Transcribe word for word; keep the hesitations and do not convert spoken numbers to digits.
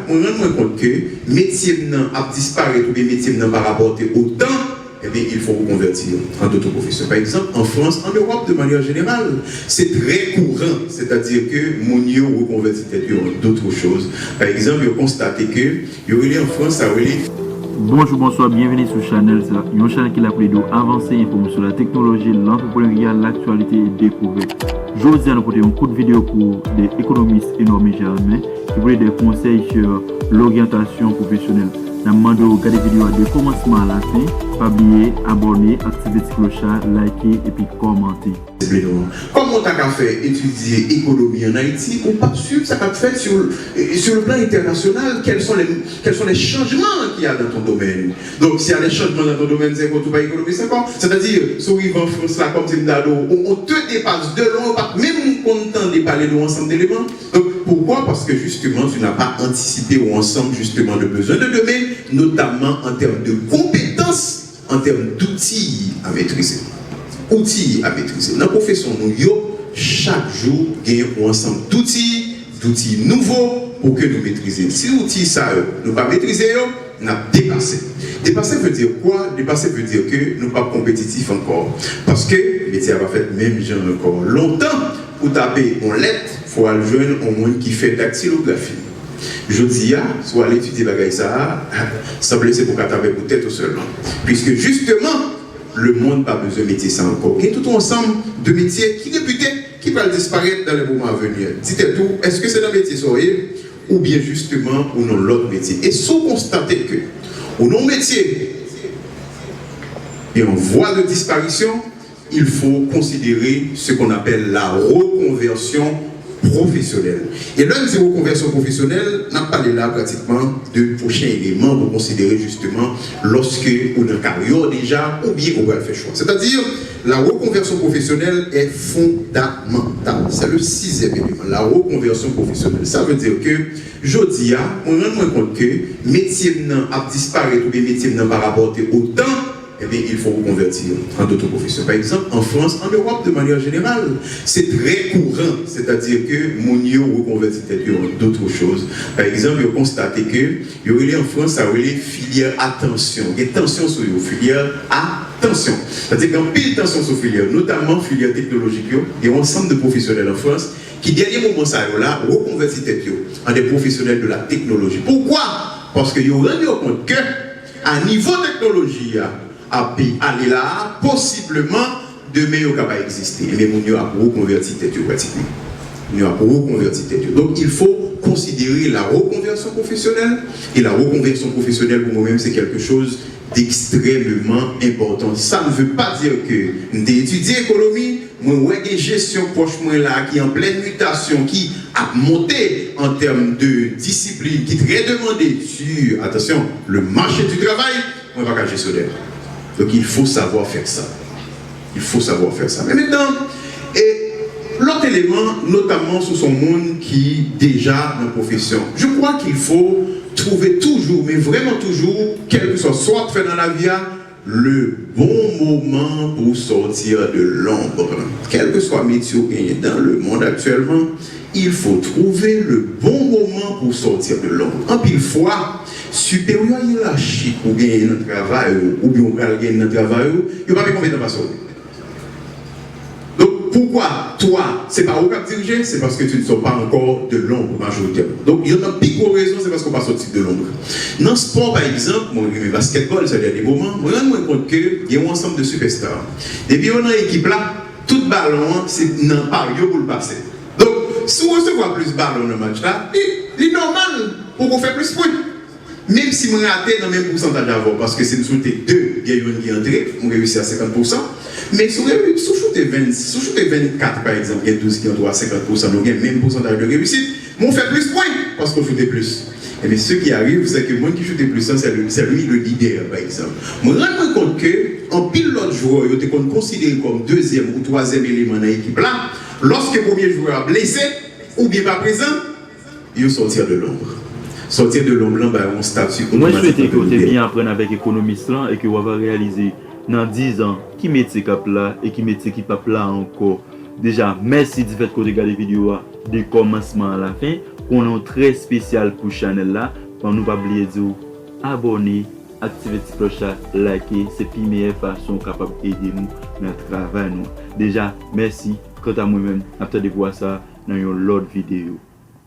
Mwen rann mwen kont ke metye m nan ap disparèt oubyen metye m nan pa rapòte otan, ebyen, il faut reconvertir en d'autres professions. Pa egzanp, an Frans, an Ewòp, de manière générale, se trè kouran, sètadi ke moun yo rekonvèti tèt yo an d'autres choses. Pa egzanp, yo konstate ke yo rele an Frans, sa rele. Bonjou, bonswa, byenveni sou chanèl sa, yon chanèl ki la pou ede w avanse, enfòme sou la teknoloji, lantreprenerya, laktyalite e dekouvèt. Jodi a, nou pote yon kout videyo pou de ekonomis Enorme Germain, ki voulait des conseils sur l'orientation professionnelle. N ap mande w gade videyo a de kòmansman a la fen. Pa bliye abòne, aktive ti klòch la, like epi kòmante. Kòman w ta ka fè etidye ekonomi an Ayiti, ou p ap swiv sa k ap fèt sur, sur le plan international, quels sont les, quels sont les changements qu'il y a dans ton domaine? Donc, s'il y a des changements dans ton domaine, c'est que tu n'es pas économiste encore. C'est-à-dire, si w rive an Frans la, kòmsi m ta di w, on, on te dépasse de loin, ou pa t menm konn tande pale de yon ansanm de eleman. Donc, pourquoi? Parce que justement, tu n'as pas anticipé ou ensemble justement de besoins de demain, notamment en termes de compétences, en termes d'outils à maîtriser. Outils à maîtriser. Nan pwofesyon nou yo, chak jou, gen yon ansanm d'outils, d'outils nouveaux pour que nou metrize. Si outil sa yo, nou pa metrize yo, n ap depase. Depase veut dire quoi? Depase veut dire ke nou p ap konpetitif ankò. Paske metye a pa fèt menm jan ankò. Lontan, pou tape yon lèt, fò w al jwenn yon moun ki fè daktilografi. Jodi a, si w al etidye bagay sa a, sanble se pou w ka tape pou tèt ou sèlman. Puisque justement, lemonn pa bezwen metye sa ankò. Gen tout yon ansanm de metye ki repite, ki pral disparèt dans les moments à venir. Di tèt ou, èske se nan metye sa w ye, oubyen justement ou nan lòt metye? E si w konstate ke ou nan yon metye ki an vwa de disparition, il faut considérer ce qu'on appelle la reconversion professionnelle. E lè n di rekonvèsyon pwofesyonèl, n ap pale la pratikman de pwochen eleman pou konsidere jisteman lòske ou nan karyè w deja oubyen ou pral fè chwa. Sètadi, la rekonvèsyon pwofesyonèl est fondamentale. C'est le sixième élément, la reconversion professionnelle. Sa vle di ke jodi a, mwen rann mwen kont ke metye m nan ap disparèt oubyen metye m nan pa rapòte otan, ebyen, il faut reconvertir en d'autres professions. Pa egzanp, an Frans, an Ewòp, de manière générale, se trè kouran, sètadi ke moun yo rekonvèti tèt yo an d'autres choses. Pa egzanp, yo konstate ke yo rele an Frans, sa rele filyè a tansyon. Gen tansyon sou yo, filyè a tansyon. Sètadi gen anpil tansyon sou filyè, notamman filyè teknolojik yo. Gen yon ansanm de pwofesyonèl an Frans ki, dènye moman sa yo la, rekonvèti tèt yo an de pwofesyonèl de la teknoloji. Poukwa? Paske yo rann yo kont ke a nivo teknoloji a, ap ale la a, posibleman, demen yo ka pa egziste. Ebyen, moun yo ap rekonvèti tèt yo pratikman. Moun yo ap rekonvèti tèt yo. Donc, il faut considérer la reconversion professionnelle. Et la reconversion professionnelle, pour moi-même, c'est quelque chose d'extrêmement important. Ça ne veut pas dire que m te etidye ekonomi, mwen wè gen jesyon pwòch mwen la ki an plèn mitasyon, ki ap monte en termes de discipline, ki trè demande sur, attention, le marché du travail, mwen pa ka jesyonè. Donc, il faut savoir faire ça. Il faut savoir faire ça. Men mentnan, e lòt eleman, notamman si w se yon moun ki deja nan pwofesyon, je crois qu'il faut trouver toujours, men vrèman toujours, kèlkeswa sa w ap fè nan lavi a, le bon moment pour sortir de l'ombre. Kèlkeswa metye w genyen dans le monde actuellement, il faut trouver le bon moment pour sortir de l'ombre. Anpil fwa, siperyè yerachi w genyen nan travay ou, oubyen w pral genyen nan travay ou, yo pa gen konpetan pase w. Donk, poukwa, twa, se pa ou k ap dirije? Se paske tu ne sors pas encore de l'ombre majoritairement. Donk, youn nan pi gwo rezon, se paske w pa sòti de l'ombre. Nan spò, pa egzanp, mwen renmen baskètbòl, se dènye moman, mwen rann mwen kont ke gen yon ansanm de sipèsta. Depi yo nan ekip la, tout balon an, se nan pa yo pou l pase. Donk, si w resevwa plis balon nan match la, li, li nòmal pou w fè plis pwen. Menm si mwen rate nan menm pousantaj avè w, paske si m soute de, gen youn ki antre, m reyisi a senkant pousan. Men si w reyi-, si w choute ven, si w choute vennkat, pa egzanp, gen douz ki antre w a senkant pousan, nou gen menm pousantaj de reyisit, men w fè plis pwen, paske w choute plis. Ebyen, ce qui arrive, c'est que moun ki choute plis lan, c'est le, c'est lui le leader, pa egzanp. Mwen rann mwen kont ke anpil lòt jwè yo te konn konsidere kòm dezyèm ou twazyèm eleman nan ekip la, lòske premye jwè a blese oubyen pa prezan, yo sortir de l'ombre. Sortir de l'ombre lan ba yo yon stati otomatik de lidè. Mwen swete ke w te byen aprann avèk ekonomis lan e ke w ava reyalize nan diz an ki metye k ap la e ki metye ki p ap la ankò. Deja, mèsi difèt ke w te gade videyo a de kòmansman a la fen. konnen w trè espesyal pou chanèl la. Bon, nou pa bliye di w abòne, aktive ti klòch la, like, se pi meyè fason w kapab ede nou nan travay nou. Deja, mèsi. Kanta mwen menm, n ap tande vwa sa nan yon lòt videyo.